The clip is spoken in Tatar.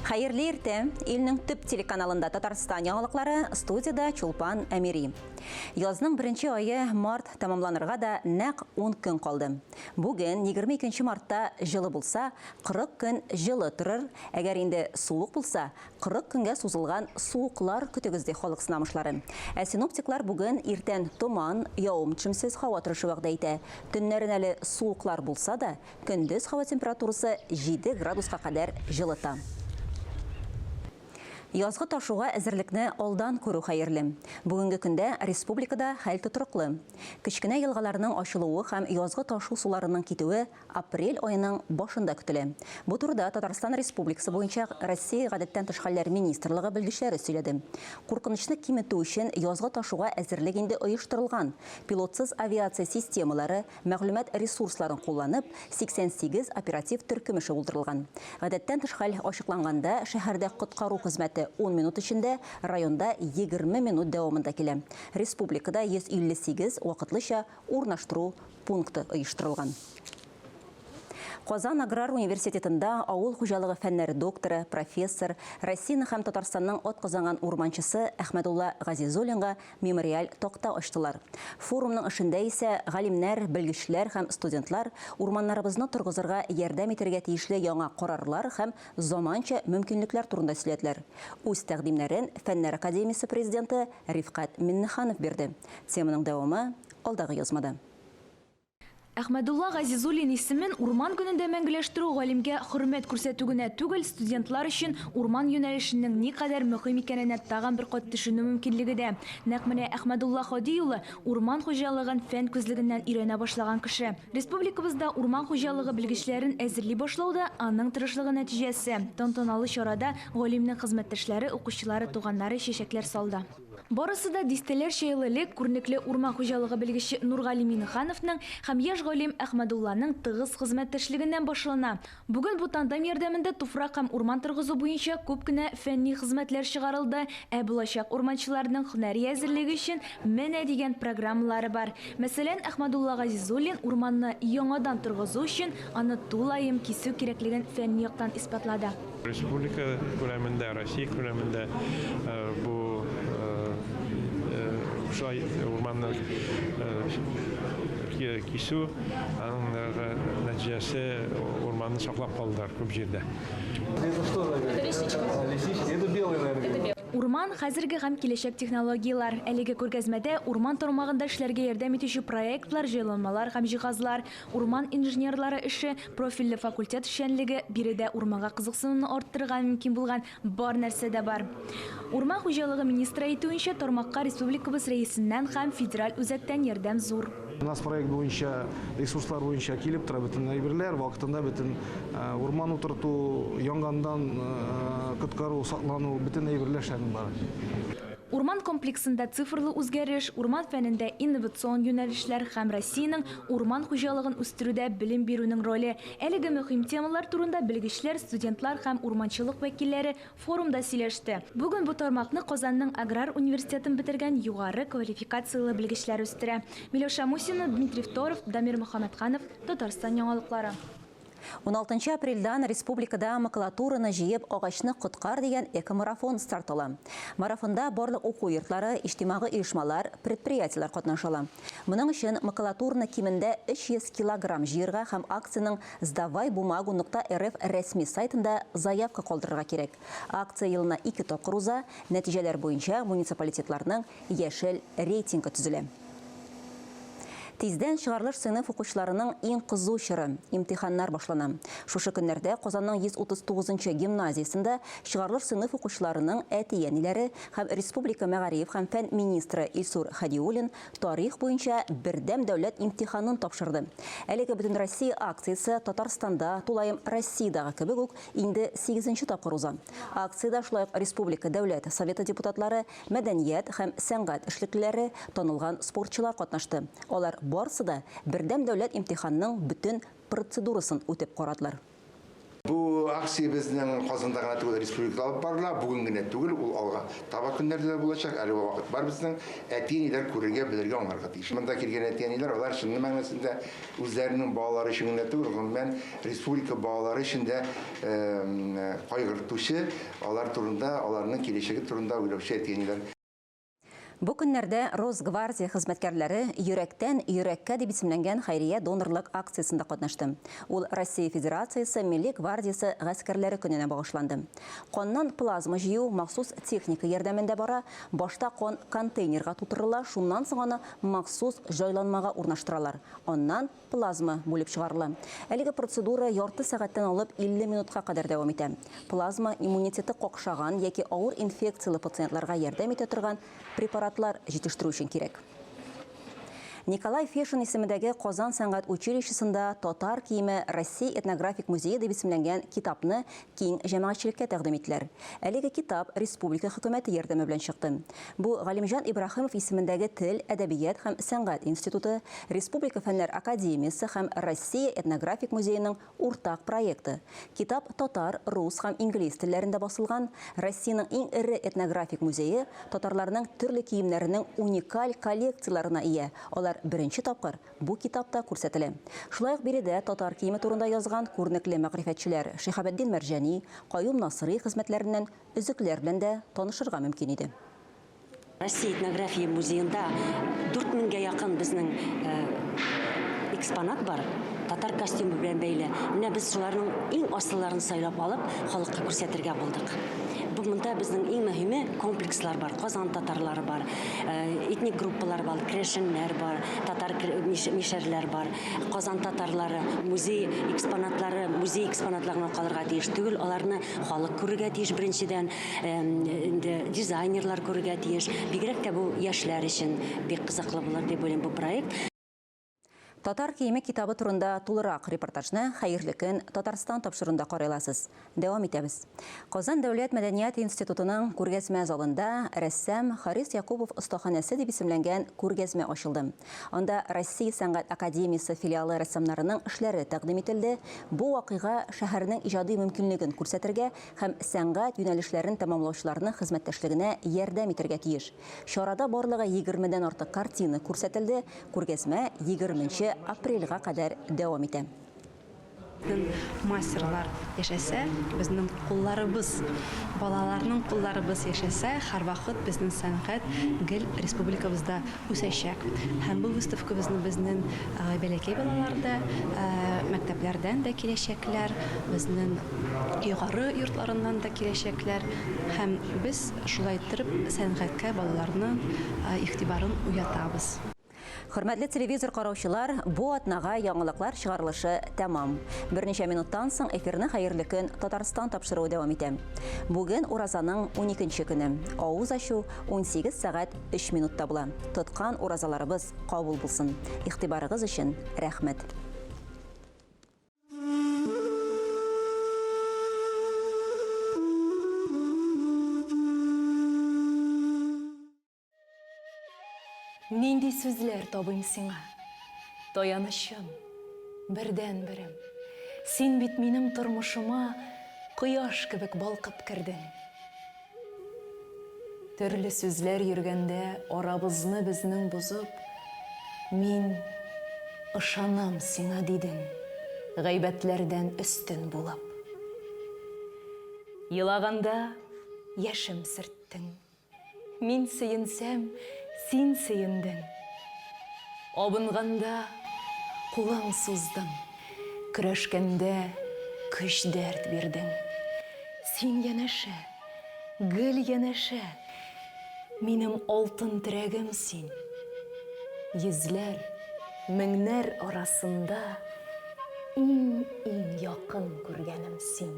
Хәерле иртә! Илнең төп телеканалында Татарстан яңалыклары, студиядә Чулпан Әмири. Язның беренче ае март тәмамланырга да нәкъ 10 көн калды. Бүген, 22 мартта җылы булса, 40 көн җылы торыр, әгәр инде суык булса, 40 көнгә сузылган суыклар көтегез, ди халык сынамышлары. Ә синоптиклар бүген иртән томан, явым-төшемсез һава торышы вәгъдә итә. Төннәрен әле суыклар булса да, Көндез һава температурасы 7 градуска кадәр җылыта. Язгы ташуга әзерлекне алдан күрү хәерле. Бүгенге көндә республикада хәл тотрыклы. Кечкенә елгаларның ачылуы һәм язгы ташу суларының китүе апрель аеның башында көтелә. Бу турыда Татарстан Республикасы буенча Россия Гадәттән тыш хәлләр министрлыгы белгечләре сөйләде. Куркынычны киметү өчен язгы ташуга әзерлек инде оештырылган. Пилотсыз авиация системалары, Мәгълүмат ресурсларын кулланып, 88 оператив төркем эше булдырылган. Гадәттән тыш хәл ачыкланганда, шәһәрдә коткару хезмәте ун минут эчендә, районда 20 минут дәвамында килә. Республикада 158 вакытлыча урнаштыру пункты оештырылган. Казан аграр университетында авыл хуҗалыгы фәннәре докторы, профессор, Россиянең һәм Татарстанның атказанган урманчысы Әхмәдулла Газизуллинга мемориаль такта ачтылар. Форумның эшендә исә галимнәр, белгечләр һәм студентлар урманнарыбызны торгызырга ярдәм итәргә тиешле яңа карарлар һәм заманча мөмкинлекләр турында сөйләделәр. Үз тәкъдимнәрен Фәннәр академиясе президенты Рифкать Миннеханов бирде. Теманың дәвамы алдагы язмада. Әхмәдулла Газизуллин исемен Урман көнендә мәңгеләштерү галимгә хөрмәт күрсәтү генә түгел, студентлар өчен урман юнәлешенең никадәр мөһим икәненә тагын бер кат төшенү мөмкинлеге дә. Нәкъ менә Әхмәдулла Һади улы урман хуҗалыгын фән күзлегеннән өйрәнә башлаган кеше. Республикабызда урман хуҗалыгы белгечләрен әзерли башлау да аның тырышлыгы нәтиҗәсе. Тантаналы чарада галимнең хезмәттәшләре, укучылары, туганнары чәчәкләр салды. Барысы да дистәләрчә ел элек күренекле урман хуҗалыгы белгече Нургали Миннехановның һәм яшь галим Әхмәдулланың тыгыз хезмәттәшлегеннән башлана. Бүген бу тандем ярдәмендә туфрак һәм урман торгызу буенча күп кенә фәнни хезмәтләр чыгарылды, ә булачак урманчыларның һөнәри әзерлеге өчен менә дигән программалары бар. Мәсәлән, Әхмәдулла Газизуллин урманны яңадан торгызу өчен аны тулаем кисү кирәклеген фәнни яктан исбатлады. Республика күләмендә, Россия күләмендә бу шулай урманны кисү, аның нәтиҗәсе урманны саклап калдылар күп җирдә. Урман, хәзерге һәм киләчәк технологияләр. Әлеге күргәзмәдә урман тармагында эшләргә ярдәм итүче проектлар, җайланмалар һәм җиһазлар, Урман инженерлары эше, профильле факультет эшчәнлеге, биредә урманга кызыксынуны арттырырга мөмкин булган бар нәрсә дә бар. Урман хуҗалыгы министры әйтүенчә, тармакка республикабыз Рәисеннән һәм федераль үзәктән ярдәм зур. Нацпроект буенча, ресурслар буенча килеп тора бөтен әйберләр, вакытында бөтен урман утырту, янганнан коткару, саклану, бөтен әйберләр эшләнеп бара. Урман комплексында цифрлы үзгәреш, урман фәнендә инновацион юнәлешләр һәм Россиянең урман хуҗалыгын үстерүдә белем бирүнең роле, әлеге мөһим темалар турында белгечләр, студентлар һәм урманчылык вәкилләре форумда сөйләште. Бүген бу тармакны Казанның аграр университетын бетергән югары квалификацияле белгечләр үстерә. Миләүшә Мусина, Дмитрий Второв, Дамир Мөхәммәтханов, Татарстан яңалыклары. 16 апрельдән республикада макулатураны җыеп агачны коткар дигән экомарафон старт ала. Марафонда барлык уку йортлары, иҗтимагый оешмалар, предприятиеләр катнаша ала. Моның өчен макулатураны кимендә 300 килограмм җыерга һәм акциянең Сдавай бумагу нокта рф рәсми сайтында заявка калдырырга кирәк. Акция елына ике тапкыр уза, нәтиҗәләр буенча муниципалитетларның яшел рейтингы төзелә. Тиздән чыгарылыш сыйныф укучыларының иң кызу чоры, имтиханнар башлана. Шушы көннәрдә Казанның 139 нчы гимназиясендә чыгарылыш сыйныф укучыларының әти-әниләре һәм республика мәгариф һәм фән министры Илсур Һадиуллин тарих буенча бердәм дәүләт имтиханын тапшырды. Әлеге Бөтенроссия акциясе Татарстанда, тулаем Россиядәге кебек үк, инде сигезенче тапкыр уза. Акциядә шулай ук республика Дәүләт Советы депутатлары, Мәдәният һәм сәнгать эшлеклеләре, танылган спортчылар катнашты. Алар барысы да бердәм дәүләт имтиханының бөтен процедурасын үтеп карадылар. Бу акция безнең Казанда гына түгел, республикада алып барыла. Бүген генә түгел, ул алга таба көннәрдә дә булачак. Әле вакыт бар безнең. Әти-әниләр күрергә, белергә, аңларга тиеш. Монда килгән әти-әниләр, алар чын мәгънәсендә үзләренең балалары өчен генә түгел, гомумән, республика балалары өчен дә кайгыртучы, алар турында, аларның киләчәге турында уйлаучы әти-әниләр. Бу көннәрдә Росгвардия хезмәткәрләре Йөрәктән йөрәккә дип исемләнгән хәйрия донорлык акциясендә катнашты. Ул Россия Федерациясе Милли гвардиясе гаскәрләре көненә багышланды. Каннан плазма җыю махсус техника ярдәмендә бара, башта кан контейнерга тутырыла, шуннан соң аны махсус җайланмага урнаштыралар, аннан Плазма бүлеп чыгарыла. Әлеге процедура ярты сәгатьтән алып 50 минутка кадәр дәвам итә. Плазма иммунитеты какшаган яки авыр инфекцияле пациентларга ярдәм итә торган препаратлар җитештерү өчен кирәк. Николай Фешин исемендәге Казан сәнгать училищесында Татар киеме Россия этнографик музее дип исемләнгән китапны киң җәмәгатьчелеккә тәкъдим иттеләр. Әлеге китап республика хөкүмәте ярдәме белән чыкты. Бу Галимҗан Ибраһимов исемендәге Тел, әдәбият һәм сәнгать институты, Республика фәннәр академиясе һәм Россия этнографик музееның уртак проекты. Китап татар, рус һәм инглиз телләрендә басылган. Россиянең иң эре этнографик музее татарларның төрле киемнәренең уникаль коллекцияләренә ия, алар беренче тапкыр бу китапта күрсәтелә. Шулай ук биредә татар киеме турында язган күренекле мәгърифәтчеләр Шиһабетдин Мәрҗани, Каюм Насыйри хезмәтләреннән Өзекләр белән дә танышырга мөмкин иде. Россия этнография музеенда 4000 гә якын безнең экспонат бар, татар костюмы белән бәйле. Менә без шуларның иң асылларын сайлап алып, халыкка күрсәтергә булдык. Бу монда безнең иң мөһиме комплекслар бар, Казан татарлары бар, этник группалар бар, керәшеннәр бар, татар мишәрләр бар, Казан татарлары, музей экспонатлары, музей экспонатлары гына калырга тиеш түгел, аларны Халык күрергә тиеш беренчедән, инде дизайнерлар күрергә тиеш. Бигрәк тә бу яшьләр өчен бик кызыклы булыр дип уйлыйм бу проект. Татар киеме китабы турында тулырак репортажны Хәерле көн, Татарстан тапшыруында карый аласыз. Дәвам итәбез. Казан дәүләт мәдәният институтының күргәзмә залында рәссам Харис Якубов остаханәсе дип исемләнгән күргәзмә ачылды. Анда Россия сәнгать академиясе филиалы рәссамнарының эшләре тәкъдим ителде. Бу вакыйга шәһәрнең иҗади мөмкинлеген күрсәтергә һәм сәнгать юнәлешләрен тәмамлаучыларның хезмәттәшлегенә ярдәм итәргә тиеш. Чарада барлыгы егермедән артык картина күрсәтелде, күргәзмә егерменче апрельгә кадәр дәвам итә. Безнең мастерлар яшәсә, безнең кулларыбыз, балаларның кулларыбыз яшәсә, һәрвакыт безнең сәнгать гел республикабызда үсәчәк. Һәм бу выставкабызны безнең бәләкәй балалар да, мәктәпләрдән дә киләчәкләр, безнең югары йортларыннан да киләчәкләр. Һәм без шулай иттереп сәнгатькә балаларның игътибарын уятабыз. Хөрмәтле телевизор караучылар, бу атнага яңалыклар чыгарылышы тәмам. Берничә минуттан соң эфирны Хәерле көн Татарстан тапшыруы дәвам итә. Бүген уразаның уникенче көне. Авыз ачу 18 сәгать 3 минутта була. Тоткан уразаларыбыз кабул булсын. Игътибарыгыз өчен рәхмәт. Нинди сүзләр табыйм сиңа? Таянычым, бердәнберем. Син бит минем тормышыма кояш кебек балкып кердең. Төрле сүзләр йөргәндә арабызны безнең бозып, мин ышанам сиңа, дидең, гайбәтләрдән өстен булып. Елаганда яшем сөрттең. Мин сөенсәм, син сөендең. Абынганда кулың суздың, Көрәшкәндә көч-дәрт бирдең. Син янәшә, гел янәшә, Минем алтын терәгем син. Йөзләр, меңнәр арасында Иң-иң якын күргәнем син.